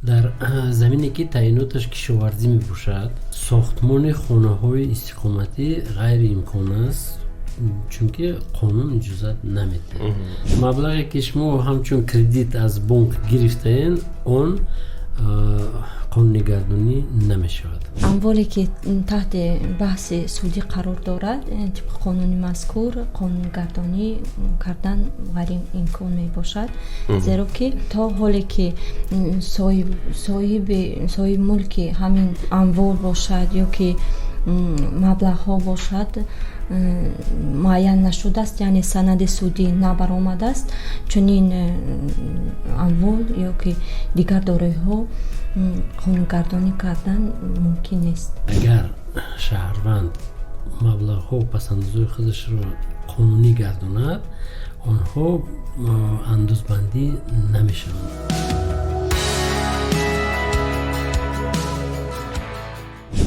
Дар замине ки таъиноташ кишоварзӣ мебошад, сохтмони хонаҳои истиқоматӣ ғайриимкон аст, чунки қонун иҷозат намедиҳад. Маблағе ки шумо ҳамчун кредит аз бонк гирифтаен, он қонунигардонӣ намешавад. Амволе ки таҳти баҳси судӣ қарор дорад, тибқи қонуни мазкур қонунигардонӣ кардан ғайриимкон мебошад, зеро ки то ҳоле ки соҳиби мулки ҳамин амвол бошад ё ки маблағҳо бошад, муайян нашудааст, яъне санади судӣ набаромадааст, чунин амвол ё ки дигар дороиҳо қонунгардонӣ кардан мумкин нест. Агар шаҳрванд маблағҳо, пасандозҳои худашро қонунӣ гардонад, онҳо андозбандӣ намешаванд.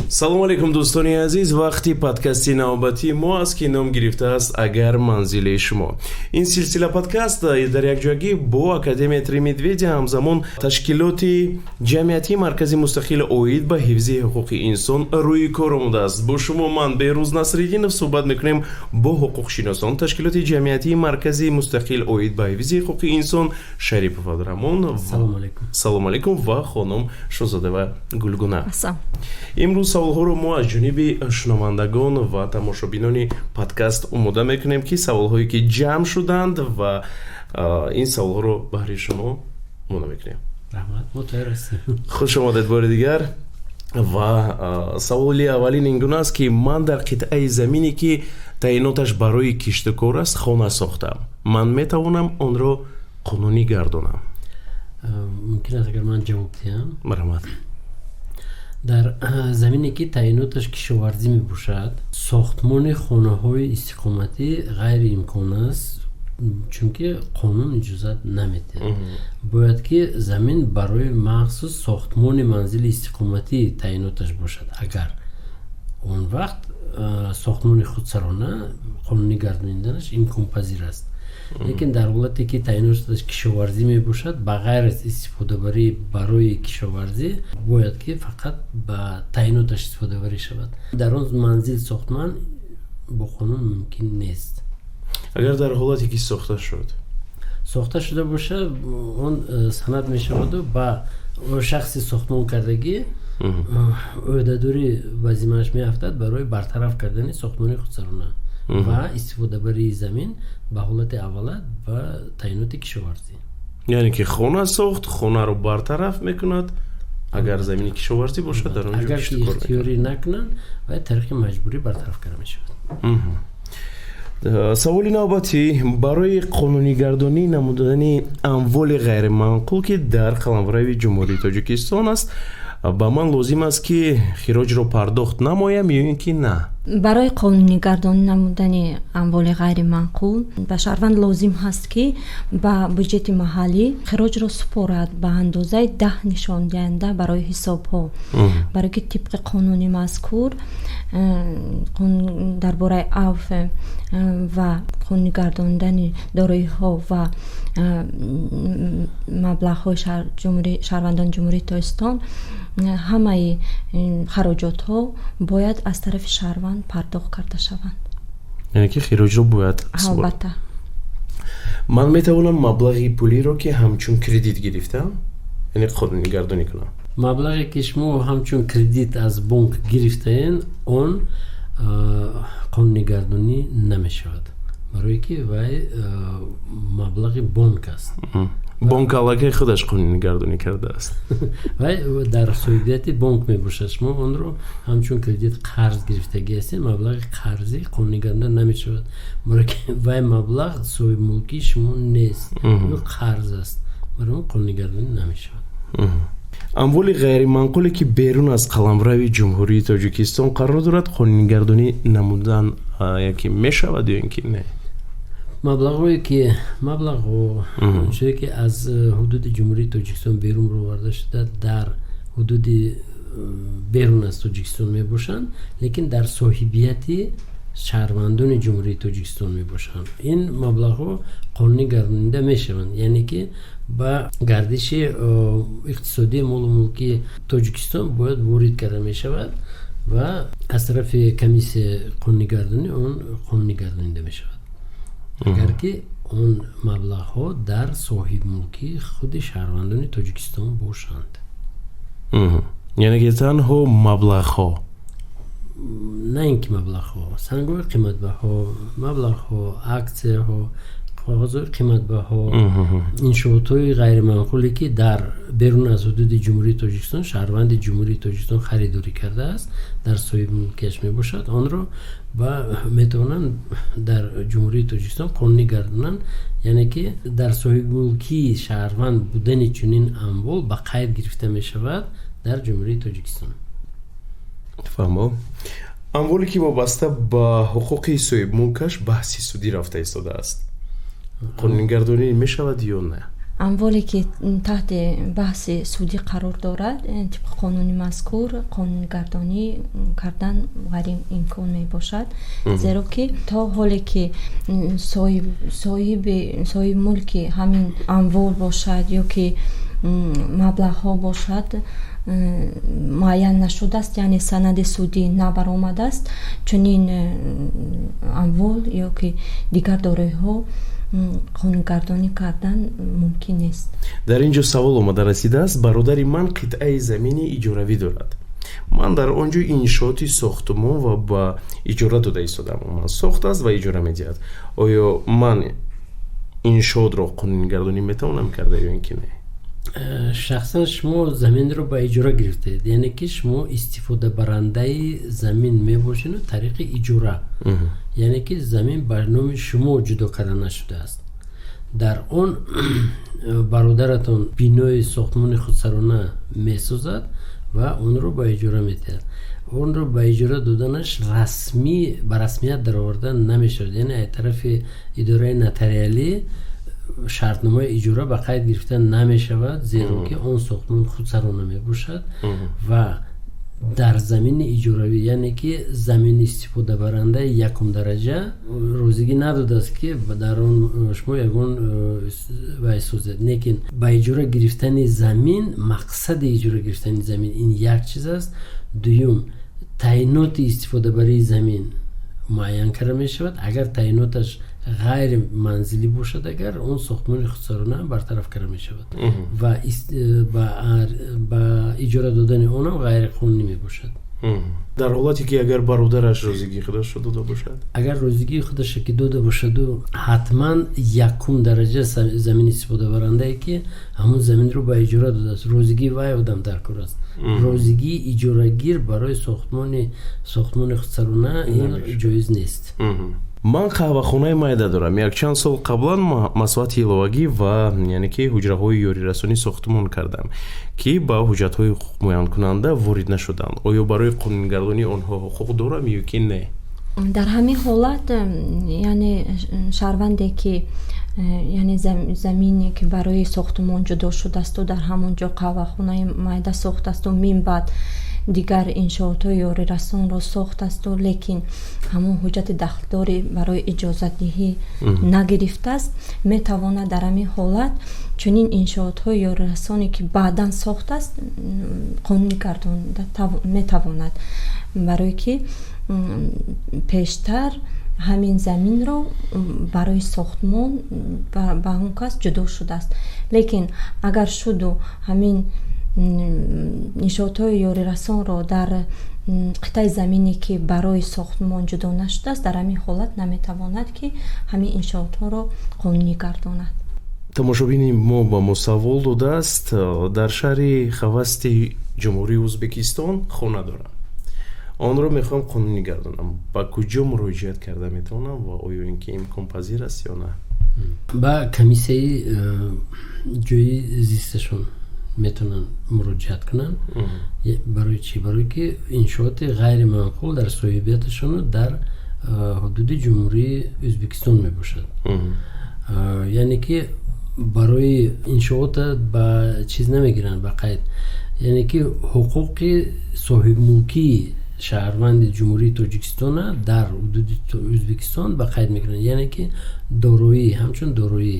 Салому алейкум, дӯстони азиз. Вақти подкасти навбатии мо аст, ки ном гирифтааст «Агар манзили шумо». Ин силсила подкаст дар якҷоягӣ бо Академия Три Медведя, ҳамзамон ташкилоти ҷамъиятии Маркази мустақил оид ба ҳифзи ҳуқуқи инсон рӯи кор омадааст. Бо шумо ман, Беҳрӯз Насриддинов, суҳбат мекунем бо ҳуқуқшиносон ташкилоти ҷамъиятии Маркази мустақил оид ба ҳифзи ҳуқуқи инсон Шарипов Абдураҳмон. Салому алейкум. Салому алейкум. Ва хонум Шоҳзодава Гулгуна. Имрӯз саволҳоро мо аз ҷониби шунавандагон ва тамошобинони подкаст омода мекунем, ки саволҳое ки ҷамъ шуданд, ва ин саволҳоро баҳри шумо омода мекунем. Раҳмат, мо тайёр ҳастем. Хуш омадед бори дигар. Ва саволи аввалин ин гуна аст, ки ман дар қитъаи замине, ки таъиноташ барои киштукор аст, хона сохтам. Ман метавонам онро қонунӣ гардонам? Мумкин аст, агар ман ҷавоб диҳам? Марҳамат. Дар замине ки таъиноташ кишоварзӣ мебошад, сохтмони хонаҳои истиқоматӣ ғайриимкон аст, чунки қонун иҷозат намедиҳад. Бояд ки замин барои махсус сохтмони манзили истиқоматӣ таъиноташ бошад. Агар он вақт сохтмони худсарона қонунӣ гардониданаш имконпазир аст. Лекин дар ҳолате ки таъиноташ кишоварзӣ мебошад, ба ғайр аз истифодабарӣ барои кишоварзӣ, бояд ки фақат ба таъиноташ истифодабарӣ шавад. Дар он манзил сохтман бо қонун мумкин нест. Агар дар ҳолате ки сохта шуд? Сохта шуда бошад, он санад мешаваду ба шахси сохтмон кардагӣ ӯҳдадорӣ ба зиммааш меафтад барои бартараф кардани сохтмони худсарона ва истифодабарии замин ба ҳолати аввала, ба таъиноти кишоварзӣ. Яъне ки хона сохт, хонаро бартараф мекунад, агар замини кишоварзӣ бошад, дар он ҷо агар ки киштукор мекунад. Ихтиёрӣ накунанд, вай тариқи маҷбурӣ бартараф карда мешавад. Саволи навбатӣ: барои қонунигардонӣ намудани амволи ғайриманқул, ки дар қаламрави Ҷумҳурии Тоҷикистон аст, ба ман лозим аст, ки хироҷро пардохт намоям ё ин ки на? Барои қонунигардонӣ намудани амволи ғайриманқул ба шаҳрванд лозим ҳаст, ки ба буҷети маҳаллӣ хироҷро супорад ба андозаи 10 нишондиҳанда барои ҳисобҳо, барое ки тибқи қонуни мазкур дар бораи авф ва қонунигардонидани дороиҳо ва маблағҳои шаҳрвандони Ҷумҳурии Тоҷикистон, ҳамаи хароҷотҳо бояд аз тарафи шаҳрванд пардохт карда шаванд. Яъне ки хироҷро бояд супорад. Албатта. Ман метавонам маблағи пулиро, ки ҳамчун кредит гирифтам, яъне қонунигардонӣ кунам? Маблағе ки шумо ҳамчун кредит аз бонк гирифтаен, он қонунигардонӣ намешавад, барое ки вай маблағи бонк аст. Бонк аллакай худаш қонунигардонӣ кардааст. Вай дар соҳибияти бонк мебошад. Шумо онро ҳамчун кредит, қарз гирифтагӣ ҳастед. Маблағи қарзӣ қонунигардонӣ намешавад, барое ки вай маблағ соҳибмулкии шумо нест, ӯ қарз аст, барои он қонунигардонӣ намешавад. Амволи ғайриманқуле, ки берун аз қаламрави Ҷумҳурии Тоҷикистон қарор дорад, қонунигардонӣ намудан яки мешавад ё ин ки не? Маблағҳое ки, маблағҳо чизе ки аз ҳудуди Ҷумҳурии Тоҷикистон берун роварда шуда, дар ҳудуди берун аз Тоҷикистон мебошанд, лекин дар соҳибияти Шаҳрвандони Ҷумҳурии Тоҷикистон мебошанд, ин маблағҳо қонунӣ гардонида мешаванд, яъне ки ба гардиши иқтисодии молу мулки Тоҷикистон бояд ворид карда мешавад ва аз тарафи комиссияи қонунигардонӣ он қонунӣ гардонида мешавад, агар ки он маблағҳо дар соҳибмулкии худи шаҳрвандони Тоҷикистон бошанд. Яъне ки танҳо маблағҳо? На ин ки маблағҳо, сангҳои қиматбаҳо, маблағҳо, аксияҳо, коғазҳои қиматбаҳо, иншоотҳои ғайриманқуле, ки дар берун аз ҳудуди Ҷумҳурии Тоҷикистон шаҳрванди Ҷумҳурии Тоҷикистон харидорӣ кардааст, дар соҳибмулкиаш мебошад, онро ба метавонанд дар Ҷумҳурии Тоҷикистон қонунӣ гардонанд, яъне ки дар соҳибмулкии шаҳрванд будани чунин амвол ба қайд гирифта мешавад дар Ҷумҳурии Тоҷикистон. Фаҳмо. Амволе, ки вобаста ба ҳуқуқи соҳибмулкаш баҳси судӣ рафта истодааст, қонунигардонӣ мешавад ё не? Амволе, ки таҳти баҳси судӣ қарор дорад, тибқи қонуни мазкур қонунигардонӣ кардан ғайриимкон мебошад, зеро ки то ҳоле ки соҳибмулки ҳамин амвол бошад ё ки маблағҳо бошад, муайян нашудааст, яъне санади судӣ набаромадааст, чунин амвол ё ки дигар дороиҳо қонунгардонӣ кардан мумкин нест. Дар ин ҷо савол омада расидааст: бародари ман қитъаи замини иҷоравӣ дорад, ман дар он ҷо иншооти сохтумон ва ба иҷора дода истодам. Ман сохтааст ва иҷора медиҳад. Оё ман иншоотро қонунгардонӣ метавонам карда ё ин ки не? Шахсан шумо заминро ба иҷора гирифтаед, яъне ки шумо истифодабарандаи замин мебошеду тариқи иҷора, яъне ки замин ба номи шумо ҷудо карда нашудааст. Дар он бародаратон бинои сохтмони худсарона месозад ва онро ба иҷора медиҳад. Онро ба иҷора доданаш расмӣ ба расмият дароварда намешавад, яъне аз тарафи идораи нотариалӣ шартномаи иҷора ба қайд гирифта намешавад, зеро ки он сохтмон худсарона мебошад ва дар замини иҷоравӣ, яъне ки замини истифодабарандаи якумдараҷа розигӣ надодааст, ки дар он шумо ягон вай созед. Лекин ба иҷора гирифтани замин, мақсади иҷора гирифтани замин ин як чиз аст. Дуюм, таъиноти истифодабарии замин муайян карда мешавад. Агар таъиноташ ғайри манзилӣ бошад, агар он сохтмони худсарона бартараф карда мешавад ва ба иҷора додани онам ғайриқонунӣ мебошад. Дар ҳолате ки агар бародараш розигии худашро дода бошад? Агар розигии худашро ки дода бошаду, ҳатман якум дараҷа замин истифодабарандае, ки ҳамон заминро ба иҷора додааст, розигии вай одам дар кор аст. Розигии иҷорагир барои сохтмони худсарона ин ҷоиз нест. Ман қаҳвахонаи майда дорам. Якчанд сол қаблан масоҳати иловагӣ ва яъне ки ҳуҷраҳои ёрирасонӣ сохтмон кардам, ки ба ҳуҷҷатҳои ҳуқуқмуайянкунанда ворид нашуданд. Оё барои қонунгардонии онҳо ҳуқуқ дорам ё ки не? Дар ҳамин ҳолат, яъне шаҳрванде, ки яъне замине, ки барои сохтмон ҷудо шудаасту дар ҳамон ҷо қаҳвахонаи майда сохтасту минбаъд дигар иншоотҳои ёрирасонро сохтасту, лекин ҳамон ҳуҷҷати дахлдорӣ барои иҷозатдиҳӣ нагирифтааст, метавонад дар ҳамин ҳолат чунин иншоотҳои ёрирасоне, ки баъдан сохтааст, қонунӣ гардонда метавонад, барое ки пештар ҳамин заминро барои сохтмон ба он кас ҷудо шудааст. Лекин агар шуду ҳамин иншоотҳои ёрирасонро дар қитъаи замине, ки барои сохтмон ҷудо нашудааст, дар ҳамин ҳолат наметавонад, ки ҳамин иншоотҳоро қонунӣ гардонад. Тамошобини мо ба мо савол додааст: дар шаҳри Хавасти Ҷумҳурии Ӯзбекистон хона дорам, онро мехоҳам қонунӣ гардонам. Ба куҷо муроҷиат карда метавонам ва оё ин ки имконпазир аст ё на? Ба комиссияи ҷои зисташон метавонанд муроҷиат кунанд. Барои чӣ? Барое ки иншооти ғайриманқул дар соҳибияташону дар ҳудуди Ҷумҳурии Ӯзбекистон мебошад, яъне ки барои иншоота ба чиз намегиранд ба қайд, яъне ки ҳуқуқи соҳибмулкии Шаҳрванди Ҷумҳурии Тоҷикистона дар ҳудуди Ӯзбекистон ба қайд мекунанд, яъне ки дороӣ ҳамчун дороӣ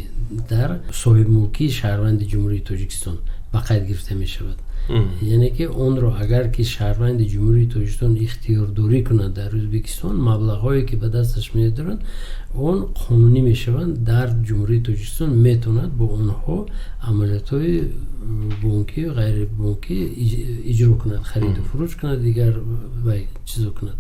дар соҳибмулкии шаҳрванди Ҷумҳурии Тоҷикистон ба қайд гирифта мешавад. Яъне ки онро агар ки шаҳрванди Ҷумҳурии Тоҷикистон ихтиёрдорӣ кунад дар Ӯзбекистон, маблағҳое ки ба дасташ медоранд, он қонунӣ мешаванд. Дар Ҷумҳурии Тоҷикистон метавонад бо онҳо амалиётҳои бонкӣ, ғайрибонкӣ иҷро кунад, хариду фурӯш кунад, дигар чизо кунад,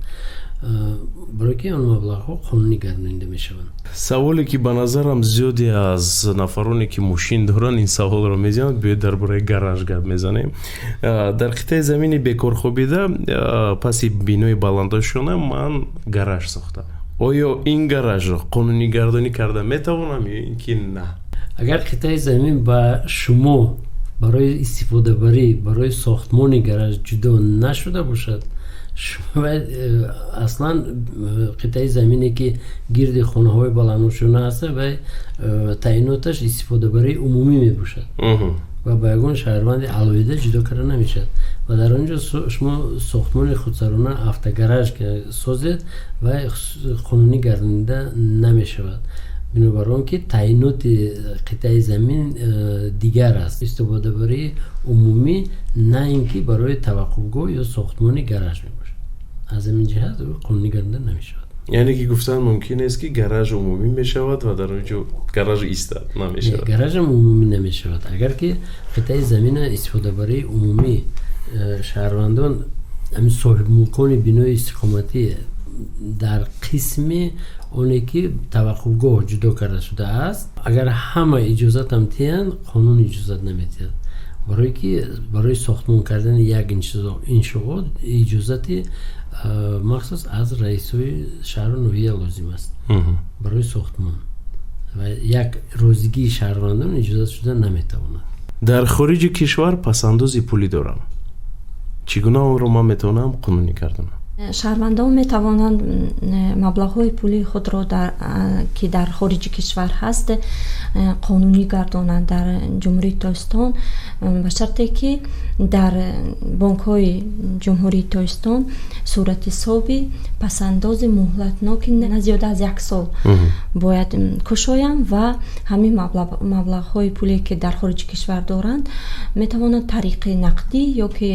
барое ки он маблағҳо қонунӣ гардонида мешаванд. Саволе, ки ба назарам зиёде аз нафароне, ки мошин доранд, ин саволро мезананд. Биёед, дар бораи гараж гап мезанем. Дар қитъаи замини бекорхобида паси бинои баландошёна ман гараж сохтам. Оё ин гаражро қонунигардонӣ карда метавонам ё ин ки на? Агар қитъаи замин ба шумо барои истифодабарӣ, барои сохтмони гараж ҷудо нашуда бошад, аслан қитъаи замине, ки гирди хонаҳои баландошёна аст, вай таъиноташ истифодабарии умумӣ мебошад ва ба ягон шаҳрванди алоҳида ҷудо карда намешавад. Ва дар он ҷо шумо сохтмони худсарона автогараж созед, вай қонунӣ гардонида намешавад, бинобар он ки таъиноти қитъаи замин дигар аст: истифодабарии умумӣ, на ин ки барои таваққуфгоҳ ё сохтмони гараж мебошад. Аз ҳамин ҷиҳат қонунӣ гардонида намешавад. Яъне ки гуфтан мумкин нест, ки гараж умумӣ мешавад ва дар он ҷо гараж истад намешавад? Гаражам умумӣ намешавад. Агар ки қитъаи замина истифодабарии умумӣ шаҳрвандон, ҳамин соҳибмулкони бинои истиқоматӣ дар қисми оне ки таваққуфгоҳ ҷудо карда шудааст, агар ҳама иҷозатам диҳанд, қонун иҷозат намедиҳад, барое ки барои сохтмон кардани як иншоот иҷозати махсус аз раисҳои шаҳру ноҳия лозим аст барои сохтмон ва як розигии шаҳрвандон иҷозат шуда наметавонад. Дар хориҷи кишвар пасандози пулӣ дорам. Чӣ гуна онро ман метавонам қонунӣ гардонам? Шаҳрвандон метавонанд маблағҳои пулии худро, ки дар хориҷи кишвар ҳаст, қонунӣ гардонанд дар Ҷумҳурии Тоҷикистон, ба шарте ки дар бонкҳои Ҷумҳурии Тоҷикистон суратҳисоби пасандози муҳлатноки на зиёда аз як сол бояд кушоянд ва ҳамин маблағҳои пуле, ки дар хориҷи кишвар доранд, метавонанд тариқи нақдӣ ё ки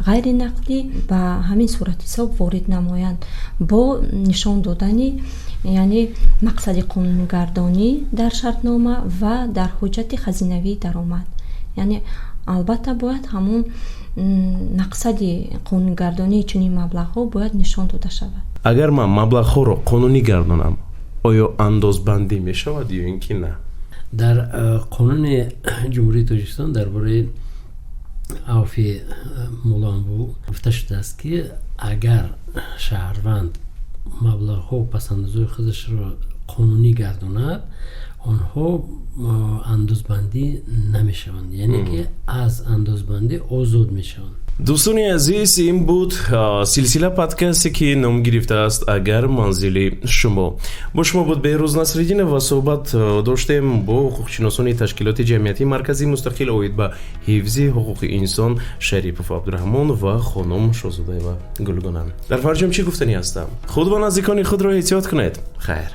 ғайри нақдӣ ба ҳамин суратҳисоб ворид намоянд бо нишон додани, яъне мақсади қонунгардонӣ дар шартнома ва дар ҳуҷҷати хазинавии даромад. Яъне албатта бояд ҳамун мақсади қонунгардонии чунин маблағҳо бояд нишон дода шавад. Агар ман маблағҳоро қонунӣ гардонам, оё андозбандӣ мешавад ё ин ки на? Дар Қонуни Ҷумҳурии Тоҷикистон дар бораи авфи молу амвол гуфта шудааст, ки агар шаҳрванд маблағҳо, пасандозҳои худашро қонунӣ гардонад, онҳо андозбандӣ намешаванд, яъне ки аз андозбандӣ озод мешаванд. Дӯстони азиз, ин буд силсила подкасте, ки ном гирифтааст «Агар манзили шумо». Бо шумо буд Беҳрӯз Насриддинов ва суҳбат доштем бо ҳуқуқшиносони ташкилоти ҷамъиятии марказии мустақил оид ба ҳифзи ҳуқуқи инсон Шарипов Абдураҳмон ва хонум Шозодаева Гулгуна. Дар фарҷом чӣ гуфтанӣ ҳастам? Худ ва наздикони худро эҳтиёт кунед. Хайр.